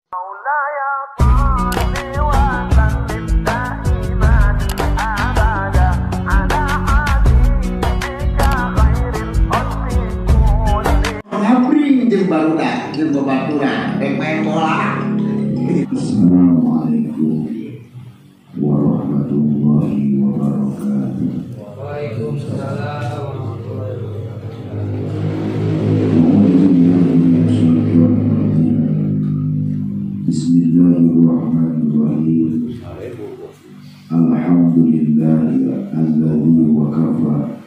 Ngabring jeung barudak jeung babaturan rek main bola. Assalamualaikum warahmatullahi wabarakatuh. Waalaikumsalam warahmatullahi wabarakatuh. Bismillahirrahmanirrahim. Alhamdulillahi alladzi wa kafa.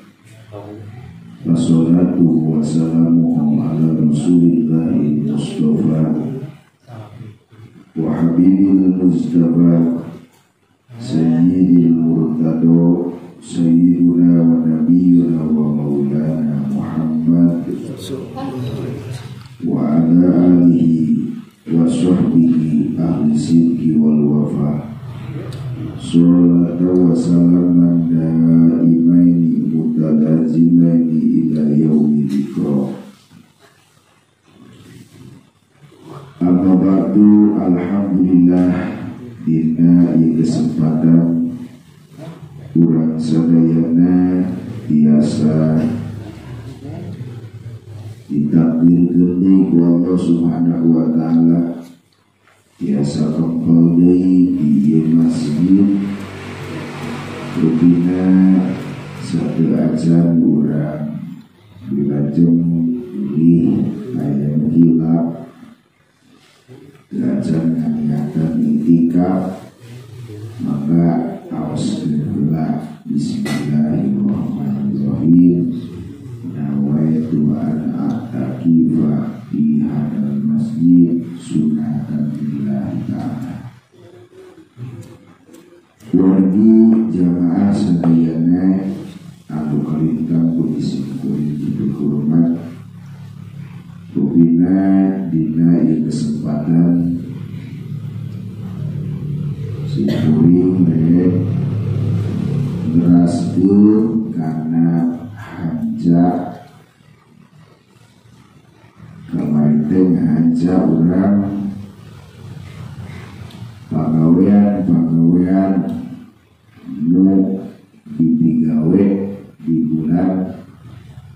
Wassalatu wassalamu ala rasulillahi mustafa wa habibil mustafa sayyidil murtado sayyiduna wa nabiyuna wa maulana Muhammad wa ala alihi wa sahbihi ahli sidqi wal wafa. Salatu wa salaman daimaini mutalazimaini ila yaumi dzikra. Amma ba'du, alhamdulillah dina ieu kesempatan urang sadayana biasa ditakdirkeun deui ku Allah Subhanahu wa taala, biasa kempel deui di ieu masjid. Rupina satu acan urang dilajeng ulih aya nu hilap, acan nganiatan itikaf, maka aos heula bismillahirrahmanirrahim. Nawaitu an a'takifa fi hadzal masjid sunnatan lillahi ta'ala. Wargi jamaah sadayana anu kalintang ku simkuring dihormat, rupina dina ieu kesempatan simkuring rek neraskeun kana hanja kamari teh ngahanja urang pagawean-pagawean nu dipigawe di bulan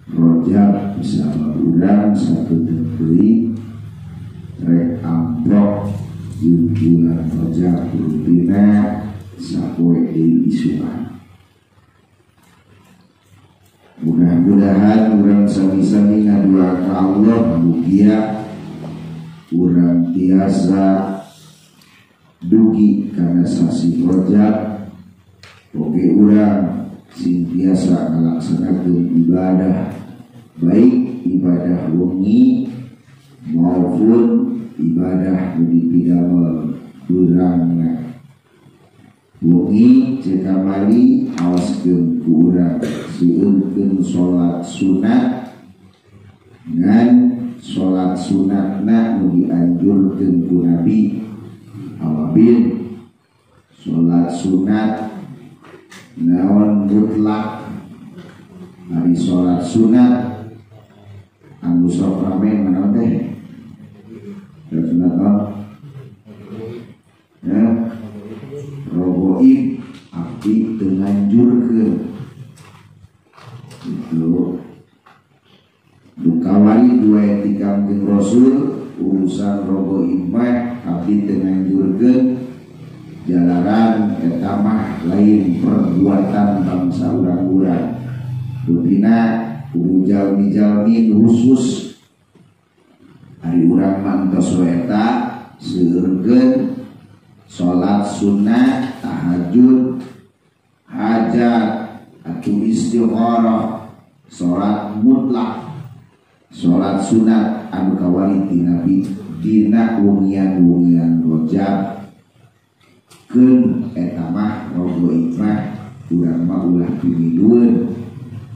Rajab sama urang sakedeung deui rek amprok di bulan Rajab rupina sapoe deui isukan. Mudah-mudahan urang sami-sami ngadua ka Allah mugia urang tiasa dugi kana sasi Rajab, oge urang sing tiasa ngalaksanakeun ibadah, baik ibadah wengi maupun ibadah nu dipidamel urangna. Wengi cek kamari awaskeun ku urang seueurkeun salat sunat, ngan salat sunatna nu dianjurkeun ku Nabi awabil salat sunat naon mutlak. Ari salat sunat anu sok rame manaon teh? Salat sunat naon? Ya, rogoib abdi teu nganjurkeun itu. Nu kawari dua ti Kangjeng Rasul urusan rogoib mah abdi teu nganjurkeun, jalaran eta mah lain perbuatan bangsa urang-urang. Rupina kudu jalmi-jalmi khusus. Ari urang mah entos we eta seueurkeun salat sunat, tahajud, hajat, atau istikharah, salat mutlak, salat sunat anu kawari ti Nabi dina wengian-wengian Rajab. Keun eta mah rogoib mah urang mah ulah pimilueun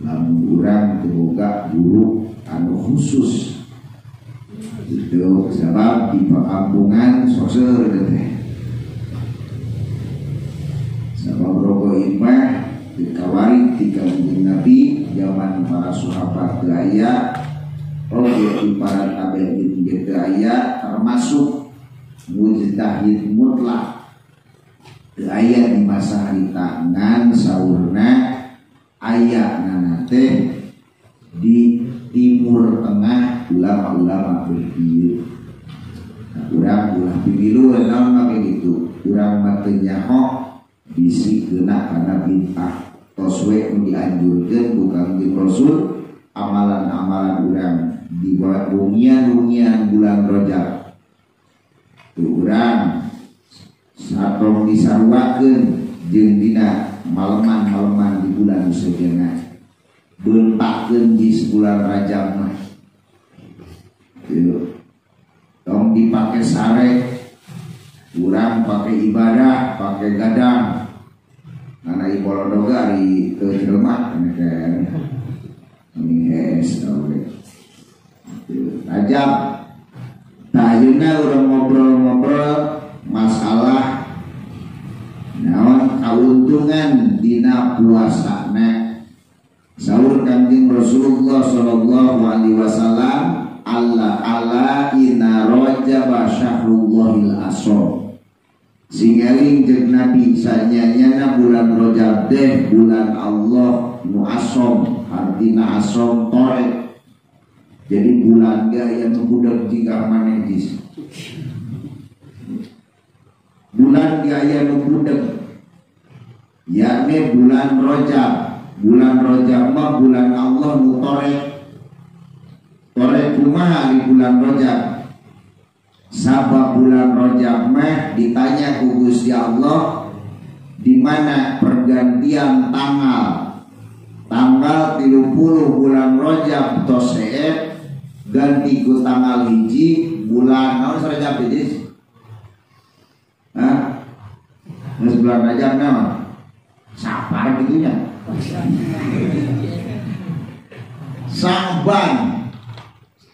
lamun urang teu boga guru anu khusus. Itu sebab di perkampungan sok seueur teh. Sebab rogoib mah dikawari ti Kangjeng Nabi zaman para sahabat teu aya, oge di para tabi'in ge teu aya, termasuk Mujtahid mutlak teu aya di masa harita ngan saurna aya nana teh di Timur Tengah ulama-ulama berpikir. Nah, urang ulah pimilu naon make gitu. Urang mah teu nyaho bisi kena kana bid'ah. Tos we nu dianjurkeun ku Kangjeng Rasul amalan-amalan urang di wengian-wengian bulan Rajab. Tuh urang satong disaruakeun jeung dina maleman-maleman di bulan sejenna. Beuntakeun di bulan Rajab mah. Tuh. Tong dipake sare, urang pake ibadah, pake gadang. Nana ibolodoga di teu jelema kan. Mending hees oge. Rajab. Tah ayeuna urang ngobrol-ngobrol masalah naon kauntungan dina puasana. Saur Kangjeng Rasulullah sallallahu alaihi wasallam, Allah ala inna rajaba syahrullahil asom. Sing eling jeung Nabi sanyanyana bulan Rajab teh bulan Allah nu asom, artina asom torek. Jadi bulan ge aya nu budak jika maneh jis. Bulan ge aya nu budak, yakni bulan Rajab. Bulan Rajab mah bulan Allah nu torek. Torek kumaha di bulan Rajab? Sabab bulan Rajab mah ditanya ku Gusti Allah di mana pergantian tanggal. Tanggal 30 bulan Rajab tos seep ganti ku tanggal 1 bulan naon Rajab hiji? Hah? Geus bulan Rajab naon? Sapar gitunya. Sa'ban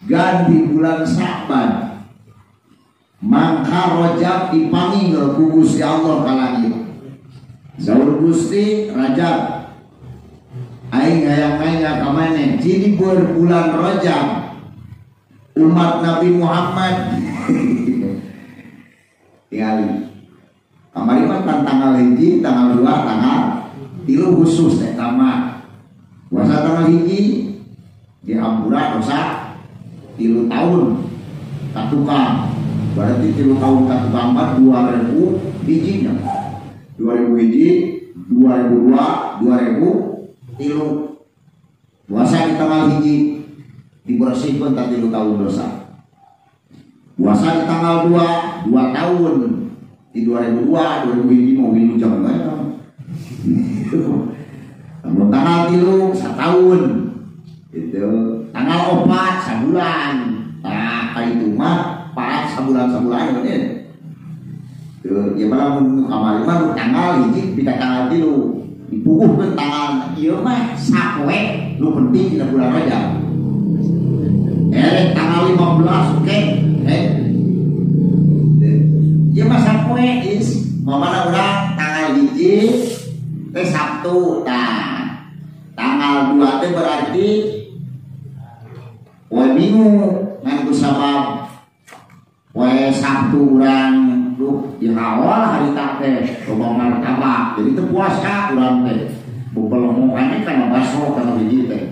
ganti bulan Sa'ban. Mangka Rajab dipanggil ku Gusti Allah ka langit. Saur Gusti Rajab aing hayang nanya ka maneh, jadi bulan Rajab umat Nabi Muhammad tingali kamari mah tanggal 1, tanggal 2, tanggal 3 khusus eta mah. Puasa tanggal 1 dihampura dosa 3 tahun katukang. Berarti 3 tahun katukang mah 2000 hijinya. 2000 hiji, 2002, 2003. Puasa di tanggal 1 dibersihkan tak 3 tahun dosa. Puasa di tanggal 2, 2 tahun. Di 2002, 2001 mau wilujeng bae. Lamun tanggal 3 setahun. Itu tanggal 4 sabulan. Tah ka itu mah 4 sabulan-sabulan bener. Tuh, ya malah mun kamari mah tanggal 1 pita tanggal 3. Dipuguhkeun tanggal ieu mah sapoe nu penting dina bulan Rajab. Tanggal 15 oke. Ieu mah sapoe is mamana urang tanggal 1 teh Sabtu tah. Tanggal 2 teh berarti poe Minggu ngan ku sabab poe Sabtu urang duh dihawal harita teh loba martabak. Jadi teu puasa urang teh. Bebelongokan kana baso kana hiji teh.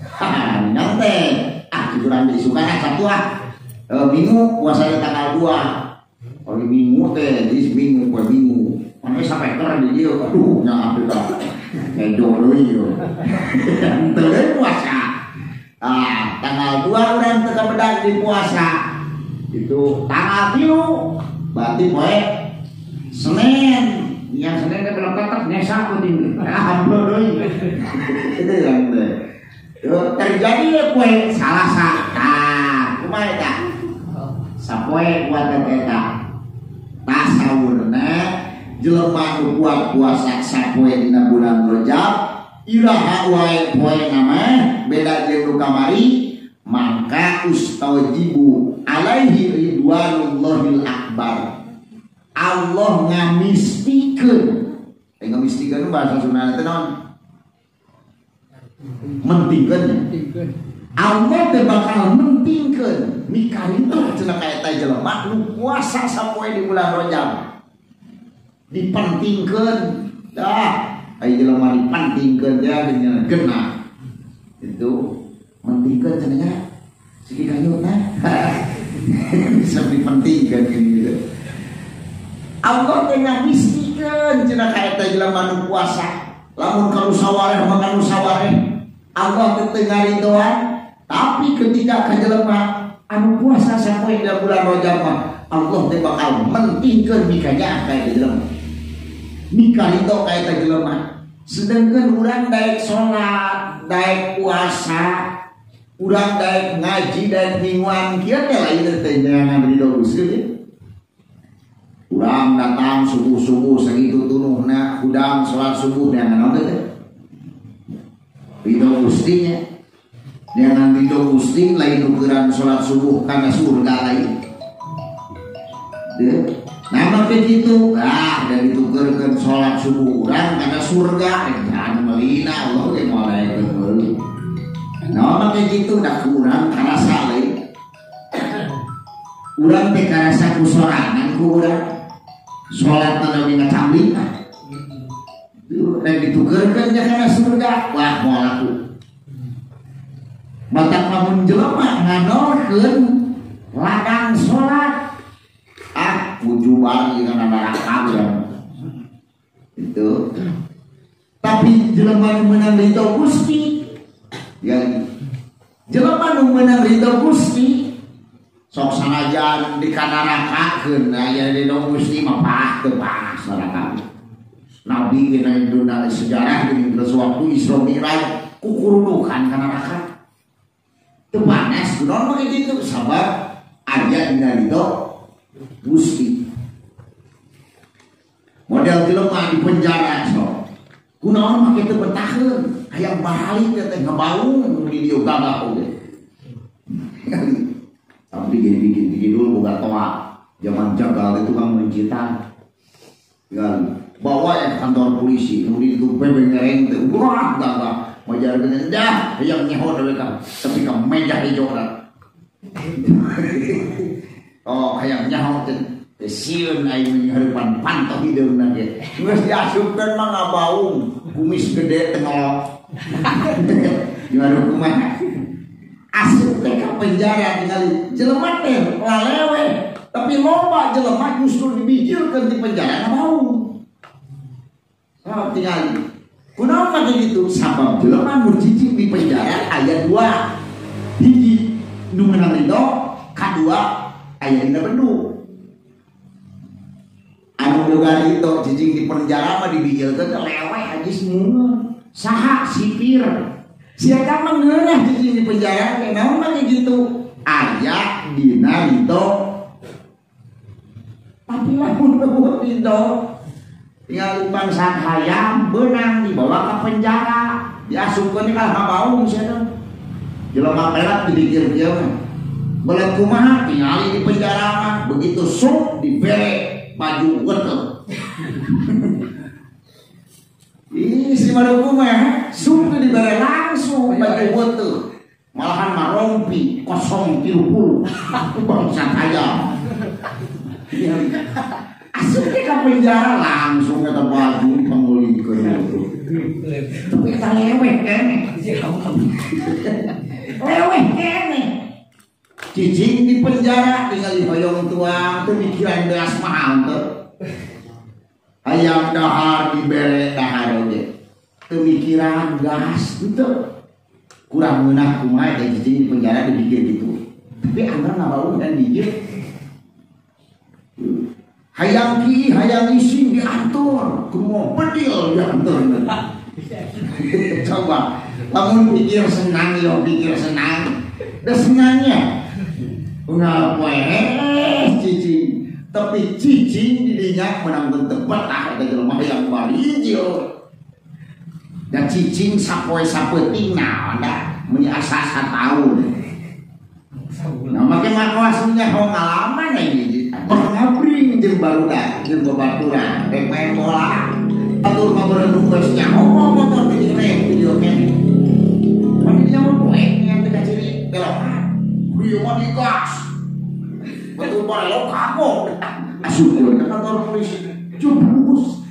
Haha, nang teh ah urang diisukan Sabtu ah. Minggu puasanya tanggal 2. Kalau Minggu teh, jadi Minggu poe Minggu. Mana sampai keur di dieu, aduh nya Afrika. Edo deui yo. Henteu deui puasa. Ah, tanggal 2 urang teu kabedag di puasa. Itu tanggal 3 berarti poe Senin. Yang Senin teh belum tetep nesa penting. Ah, hampir deui. Itu yang teh. Terjadi poe Salasa. Tah, kumaha eta? Sapoe kuat eta. Tasawurna jelema nu kuat puasa sapoe dina bulan Rajab, iraha wae poe nama beda jeung nu kamari, maka ustajibu alaihi ridwanullahil akbar. Allah ngamistikeun. Ngamistikeun bahasa Sunda teh naon? Mentingkeun. Allah teh bakal mentingkeun mikaritu cenah ka eta jelema nu puasa sapoe di bulan Rajab. Dipentingkeun dah ai jelema dipentingkeun teh genah. Itu mentingkeun cenah nya siki kanyutna. Bisa dipentingkeun gitu. Allah teh ngamistikeun cenah ka eta jelema nu puasa. Lamun ka nu sawareh mah ka nu sawareh. Allah teh teu ngaridoan. Tapi ketika ka jelema anu puasa sapoe dina bulan Rajab mah Allah teh bakal mentingkeun mikanya ka eta jelema. Mikarito ka eta jelema. Sedangkan urang daek salat, daek puasa, urang daek ngaji, daek mingguan kieu teh lain teh nyangan ridho Gusti. Urang datang subuh-subuh sakitu tunuhna hudang salat subuh neangan naon teh? Ridho Gusti nya. Neangan ridho Gusti lain ukuran salat subuh kana surga lain. Nah make kitu, ah da ditukeurkeun salat subuh urang kana surga, jangan melina Allah ge moal aya meuli. Nah make kitu da urang karasa lain. Urang teh karasa ku sorangan ku urang. Salat teh we ngacambling ah. Rek ditukeurkeun nya kana surga, wah moal laku. Matak lamun jelema ngadorkeun ladang salat, ah wujuban kana neraka urang. Itu. Tapi jelema nu meunang ridho Gusti, ya jelema nu meunang ridho Gusti sok sanajan di kanarakakeun aya ridho Gusti mah pah teu panas neraka. Nabi dina dunia sejarah geuning geus waktu Isra Mi'raj kukurudukan ka neraka. Teu panas kunaon make kitu sabab aya dina ridho Gusti. Model jelema di penjara sok. Kunaon make teu betaheun, hayang balik teh ngabaung di dieu gagah oge. Tapi gini-gini dulu boga toa zaman jagal itu kan mencita. Tinggal bawa ya ke kantor polisi, kemudian itu bebengereng teh wah gagah. Majarkeun dah hayang nyeho deui ka tapi ka meja hijau dah. Oh hayang nyaho teh sieun aing hareupan panto hideungna ge. Geus diasupkeun mah ngabaung, kumis gede teh ngelok. Gimana kumaha? Asup teh ka penjara tingali jelema teh lalewe, tapi loba jelema justru dibijilkeun di penjara ngabaung. Oh tingali. Kunaon mah kitu? Sabab jelema nu cicing di penjara aya dua. Hiji nu meunang ridho, kadua aya dina bendu. Anu boga ridho cicing di penjara mah dibijilkeun teh leweh aja semua. Saha sipir. Siapa mah ngeunah cicing di penjara teh naon mah kitu? Aya dina ridho. Tapi lamun eueuh ridho tinggal bangsa hayam beunang dibawa ke penjara, diasupkeun ka habaung sia teh. Jelema pelat dipikir kieu mah. Belet kumaha tingali di penjara mah begitu sup dibere baju weteu. Ih si maruku mah sup teh dibere langsung baju weteu. Malahan marompi 030 bangsa hayam. Asup ke penjara langsung eta baju pangulikeun. Tapi eta leweh keneh. Leweh keneh. Cicing di penjara tinggal dihoyong tuang teu mikiran beas mahal teu. Hayang dahar dibere dahar oge. Teu mikiran gas teu. Kurang meunah kumaha teh cicing di penjara dipikir gitu. Tapi anggar ngabaung dan dijieun. Hayang ki, hayang ising diatur, kumaha bedil diatur. Coba, lamun pikir senang yo pikir senang, da senangnya. Unggal poe cicing, tapi cicing di dinya menang teu betah eta jelema hayang barijil. Da cicing sapoe sapeuting naon da meuni asa sataun. Nah make makoas nya pengalaman ini. Ngabring jeung barudak jeung babaturan rek main bola. Atur mah berenung geus nyaho motor teh rek video keneh. Pan nya mah poe nya teh kaciri. Dia mah digas. Betul barelo kagok. Asup ke kantor polisi. Jebus.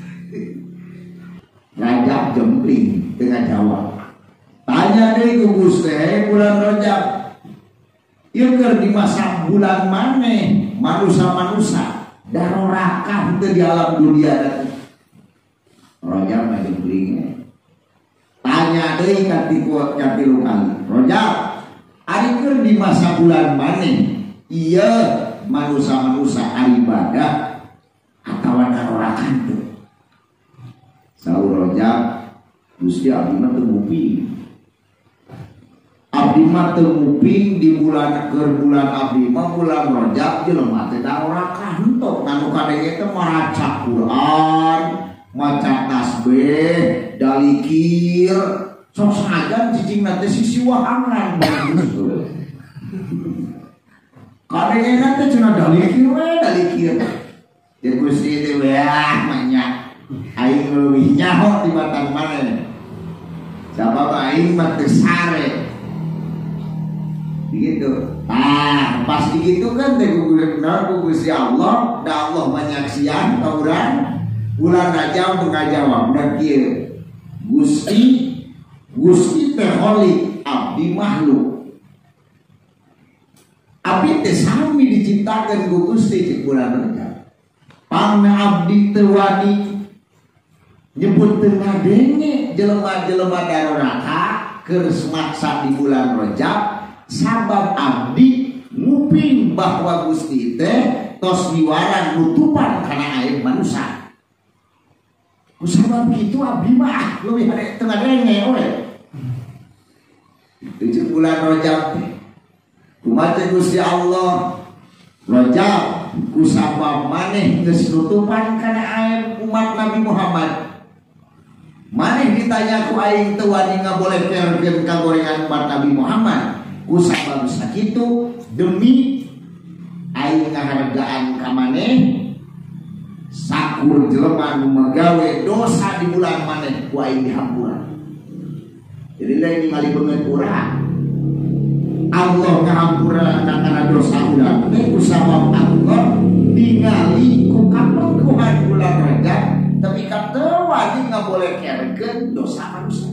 Rajab jempling tengah jawab. Tanya deui ku Gusti bulan Rajab. Ieu keur di masa bulan maneh manusa-manusa darorakah teu di alam dunia tadi. Rajab mah jempling. Tanya deui ka tilu kali. Rajab, ari keur di masa bulan maneh ieu manusa-manusa ibadah atawa darorakan teu. Saur Rajab, Gusti abdi mah teu nguping. Abdi mah teu nguping di bulan keur bulan abdi mah bulan Rajab jelema teh darorakah henteu nganu kadenge teh maca Quran, maca tasbih, dalikir, sok sanajan cicing teh sisiwahangan bagus. Kadenge teh cenah dalikir we dalikir. Jeung Gusti teh wah manya aing leuwih nyaho tibatan maneh. Sabab aing mah teu sare. Begitu. Ah, pas begitu kan teh ku Gusti Allah, da Allah menyaksian ka urang. Bulan Rajab mengajawab kieu. Gusti, Gusti teh khalik, abdi makhluk. Abdi teh sami diciptakeun ku Gusti cek bulan Rajab. Pangna abdi teu wani nyebut teu ngadenge jelema-jelema daroraka keur maksa di bulan Rajab sabab abdi nguping bahwa Gusti teh tos miwaran nutupan kana aib manusa. Kusabab kitu abdi mah leuwih hade teu ngadenge we. Itu bulan Rajab teh. Kumaha teh Gusti Allah Rajab kusabab maneh geus nutupan kana aib umat Nabi Muhammad. Maneh ditanya ku aing teu wani ngabolekerkeun kagorengan umat Nabi Muhammad. Kusabab sakitu demi aing ngahargaan ka maneh sakur jelema nu magawe dosa di bulan maneh ku aing dihampura. Jadi lain ningali beungeut urang. Allah ngahampura kana dosa urang teh kusabab Allah ningali ku kapengkuhan bulan Rajab tapi ka teu wani ngabolekerkeun dosa manusia.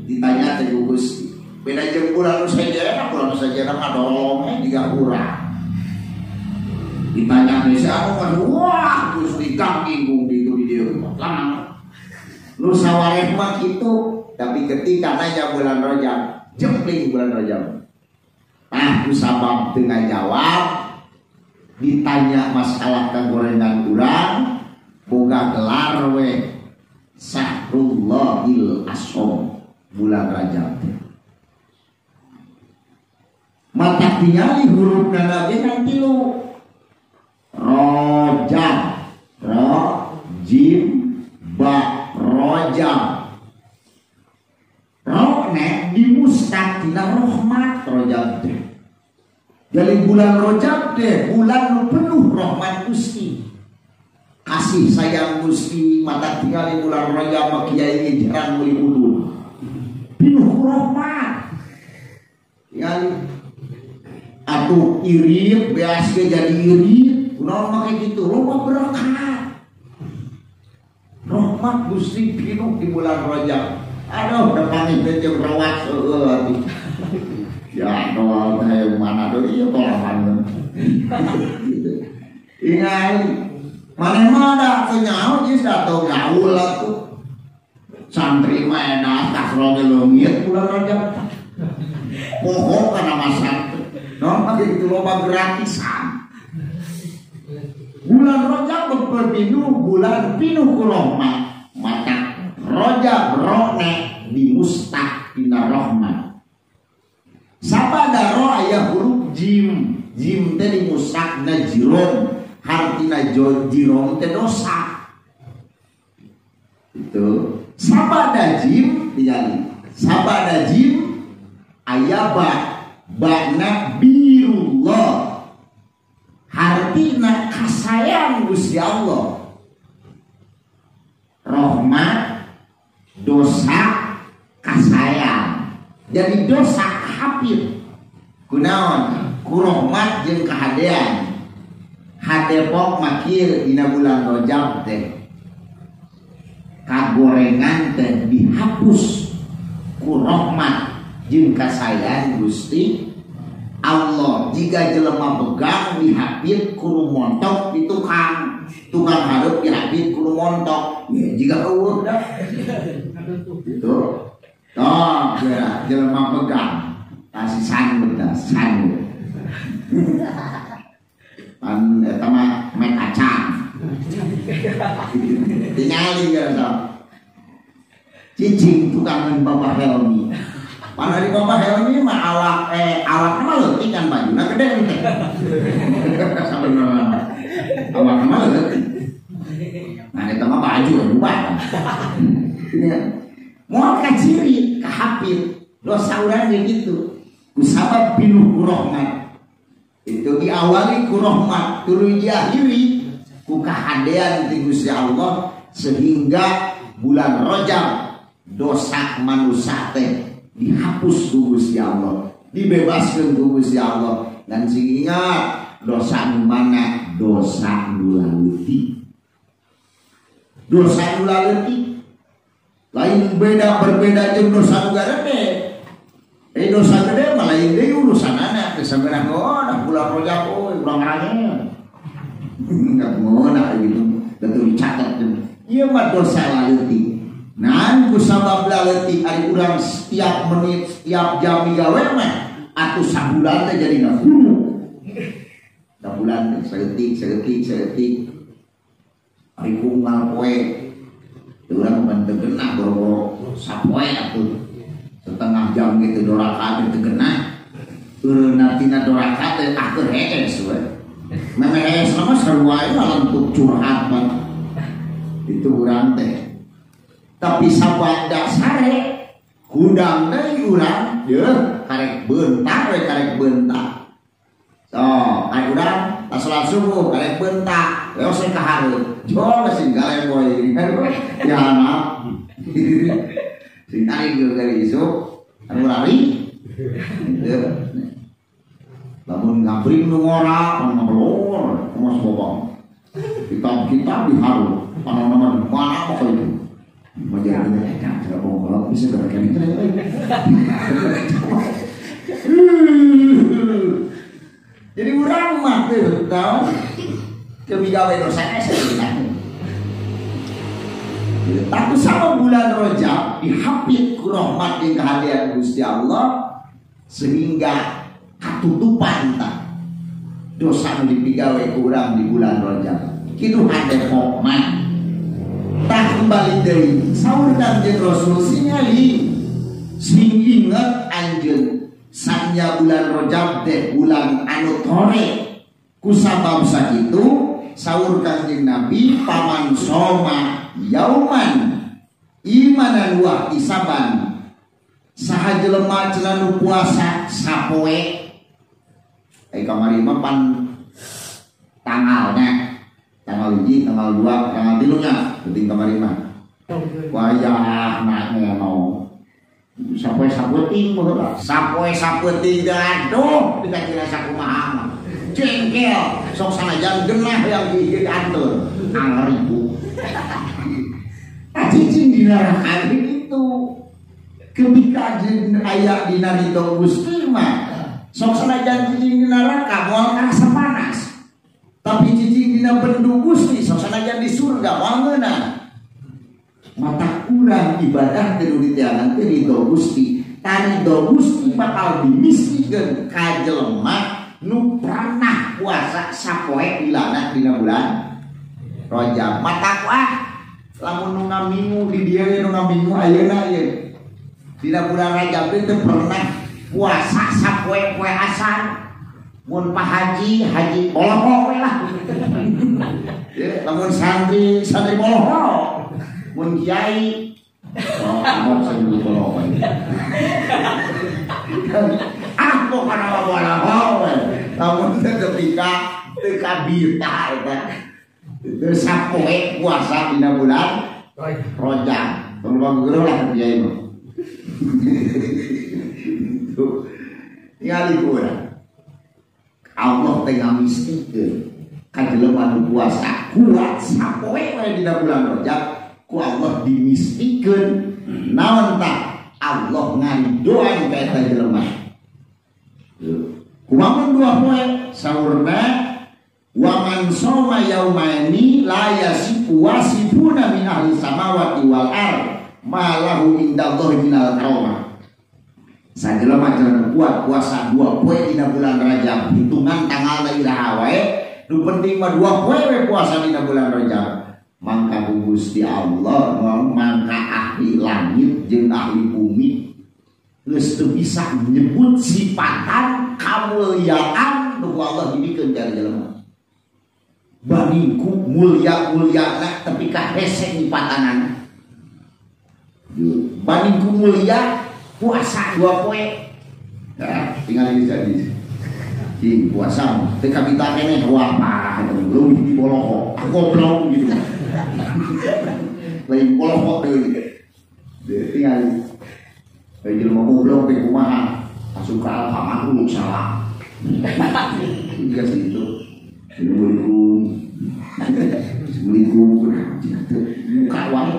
Ditanya teh ku Gusti, beda jeung bulan nu sejenna, bulan nu sejenna mah dorong we jiga urang. Ditanya teh si anu kan wah Gusti ganggu di dieu mah. Nu sawareh mah kitu, tapi ketika nanya bulan Rajab, jempling bulan Rajab. Nah, kusabab teu ngajawab ditanya masalah kagorengan urang boga gelar we Sahrullahil Asom bulan Rajab. Mata tingali hurufna lagi kan tilu. Rojab, ro, jim, ba, rojab. Ro ne dimustaq tina rahmat rojab teh. Jadi bulan Rajab teh bulan nu penuh rahmat Gusti. Kasih sayang Gusti mata tingali bulan Rajab mah kiai jarang meuli udud. Pinuh rahmat. Tingali atuh irit beas ge jadi irit. Kunaon make kitu? Loba berkat. Rahmat Gusti pinuh di bulan Rajab. Aduh, depan itu jeung rawat seueuh atuh. Ya doa teh mana deui ieu tolahan. Ingat maneh mah da teu nyaho geus da teu gaul atuh. Santri mah enak kasro ge leungit bulan Rajab. Poho kana masantri. Naon mah kitu loba gratisan. Bulan Rajab berpinuh bulan pinuh ku rahmat. Mata Rajab rone dimustaq dina rahmat. Sabada ro aya huruf jim, jim teh dimusakna jirom, hartina jirom teh dosa. Itu sabada jim tingali. Sabada jim aya ba, bana birullah. Hartina kasayang Gusti Allah. Rahmat, dosa, kasayang. Jadi dosa hapit. Ku Kunaon? Ku rahmat jeung kahadean. Hadepok makir dina bulan Rajab teh. Kagorengan teh dihapus ku rahmat jeung kasayan Gusti Allah. Jika jelema begang dihapit ku montok di tukang, tukang hareup dihapit ku montok. Ya jika eueuh dah. Gitu. Oh, ya jelema begang kasih sanggup dah, sanggup. Pan eta mah mek kacang. Tingali geus sok. Cicing tukangan Bapak Helmi. Pan ari Bapak Helmi mah awak awakna mah leutik kan bajuna gede teh. Sabenerna. Awakna mah leutik. Nah eta mah baju rubah. Moal kaciri kahapit dosa urang ge kitu. Kusabab pinuh ku rahmat. Itu diawali ku rahmat, tuluy diakhiri ku kahadean ti Gusti Allah sehingga bulan Rajab dosa manusia teh dihapus ku Gusti Allah, dibebaskeun ku Gusti Allah. Dan sing ingat dosa nu mana? Dosa nu laleutik. Dosa nu laleutik lain beda berbeda jeung dosa nu garede. Dosa gede mah lain deui urusanana teh sabeunah oh bulan Rajab euy urang rame. Enggak ngeunah gitu, betul dicatat jeung. Ieu mah dosa laleutik. Nah, ku sabab laleutik ari urang setiap menit, setiap jam gawe mah atuh sabulan teh jadi ngahulu. Sabulan teh saeutik, saeutik, saeutik. Ari ku unggal poe. Urang mah teu genah boro-boro sapoe atuh. Setengah jam gitu doraka teu genah. Eureunna tina doraka teh ah keur hees we. Memeh hees mah sarua mah lentuk curhat mah. Itu urang teh. Tapi sabada sare hudang deui urang yeuh karek beuntak we karek beuntak. So, ari urang tas salat subuh karek beuntak, leos ka hareup. Jol sing galeboy. Ya anak. Sing tarik ge dari isuk anu lari. Gitu. Lamun ngabring nu ngora, anu ngelor, kumaha bobong. Kitab-kitab dihareup, panonna mah di mana pokok itu. Majarnya edan cara bongkolot bisa gerakan itu. Jadi urang mah teu tahu kemigawe dosa sebenarnya. Tapi sama bulan Rajab dihapit ku rahmat jeung kahadean Gusti Allah sehingga katutupan tah dosa nu dipigawe ku urang di bulan Rajab. Kitu hadepok mah. Tak kembali deui saur Kanjeng Rasul singali sing inget anjeun sanya bulan Rajab teh bulan anu tore ku sabab sakitu saur Kanjeng Nabi paman soma yauman imanan wa isaban saha jelema cenah nu puasa sapoe ai kamari mah pan tanggalnya tanggal 1, tanggal 2, tanggal 3 nya penting kamari mah wayah nah ngono sapoe sapoe baheula sapoe sapoe teh aduh dikira sakumaha mah jengkel sok sanajan genah yang dianteur anger ibu cicing di neraka itu ketika aya dina ridho Gusti mah sok sanajan cicing di neraka moal karasa panas tapi cicing dina bendu Gusti sok sanajan di surga moal ngeunah mata kurang ibadah teh nu diteangan teh ridho Gusti taridho Gusti bakal dimisikeun ka jelema nu pernah puasa sapoe dilana dina bulan Rajab. Mata ah lamun nu ngamingu di dieu we nu ngamingu ayeuna ieu dina bulan Rajab teh teu pernah puasa sapoe-poe asan. Mun Pak Haji haji boloho we lah. Lamun santri santri boloho. Mun kiai oh amok sing boloho. Ah pokona mah boloho we. Lamun teu ketika teu kabita eta. Itu sapoe puasa dina bulan Rajab. Tolong guru lah kiai mah. Tuh. Ningali ku urang. Allah teh ngamistikeun ka jelema nu puasa kuat sapoe we dina bulan Rajab ku Allah dimistikeun naon tah Allah ngaridoan ka eta jelema. Kumaha dua poe saurna wa man shoma yaumaini la yasifu wasifuna min ahli samawati wal ard ma lahu indallahi minal karomah. Sajelema jelema kuat puasa dua poe dina bulan Rajab, hitungan tanggalna iraha wae, nu penting mah dua poe we puasa dina bulan Rajab. Mangka ku Gusti Allah mangka ahli langit jeung ahli bumi geus teu bisa nyebut sifatan kamulyaan nu ku Allah dibikeun ka jelema. Bandingku mulia-muliana tapi ka hese nyipatanana. Bandingku mulia puasa dua poe. Nah, tinggal ini jadi. Cing puasa teu kabita keneh wah parah leuwih di boloko. Goblok gitu. Lain boloko deui. Tinggal. Lain jelema goblok teh kumaha? Asup ka Alfamart uluk salah. Juga situ. Assalamualaikum. Assalamualaikum. Muka wae.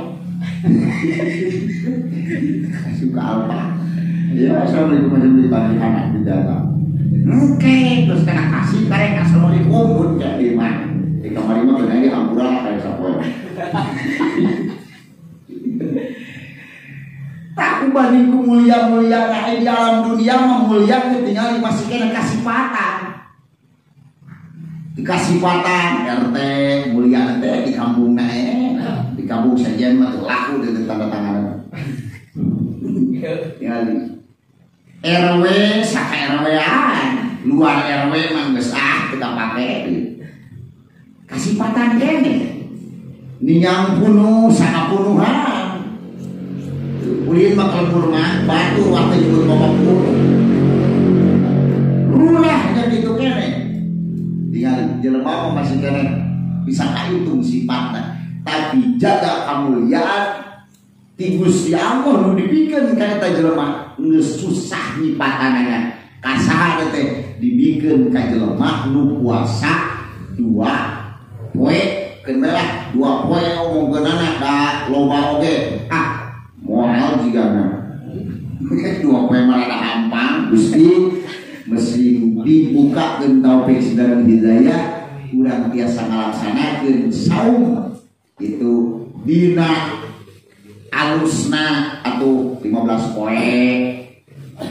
Suka apa? Ya, assalamualaikum warahmatullahi wabarakatuh. Di dalam. Oke, terus kena kasih karek assalamualaikum pun jadi mah. Di kamar mah bener di hampura kayak sapoe. Tak banding ku mulia-mulia nah di alam dunia mah mulia tinggal masih kena kasipatan. Dikasipatan RT mulia teh di kampung nae. Di kampung sajian mah laku dengan tanda tangan. Ya, RW saka RW-an, luar RW mah geus ah teu pake. Kasipatan kene. Ningang punuh saka punuhan. Ulin mah kalembur mah batu waktu nyebut bapak punuh. Lurah nya kitu kene. Tinggal jelema mah masih kene bisa kahitung sifatna. Tapi jaga kemuliaan ti Gusti Allah nu dibikeun ka eta jelema geus susah nyipatanana. Kasaha teh dibikeun ka jelema nu puasa dua poe keun lah dua poe omongkeunana da loba oge. Ah moal jigana. Dua poe mah rada hampang Gusti mesti dibukakeun taufik dan hidayah urang tiasa ngalaksanakeun saum itu dina alusna atau 15 poe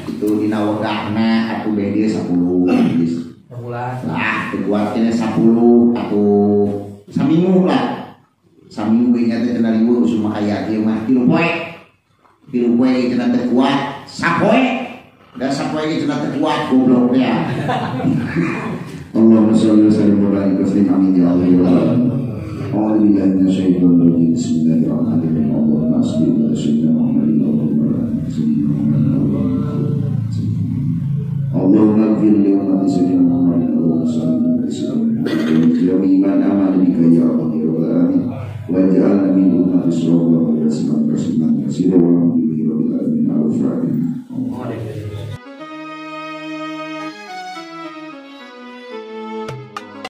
itu dina wegahna atau bedi 10 sebulan lah teu kuat kene 10 atau saminggu lah saminggu ge nya teh cenah ribu usum aya ieu mah 3 poe 3 poe ge cenah teu kuat sapoe da sapoe ge cenah teu kuat goblok ya. Allahumma shalli wa sallim wa barik wa sallim amin ya Allah ya Allah. A'udzu billahi minasyaitonir rajim. Bismillahirrahmanirrahim. Allahumma shalli ala sayyidina Muhammadin wa ala sayyidina Muhammad. Allahumma ighfir li ummati sayyidina Muhammadin wa sallim ala sayyidina Muhammad. Iman amana bika ya Allah ya Rabbal alamin. Waj'alna min ummati sallallahu alaihi wasallam.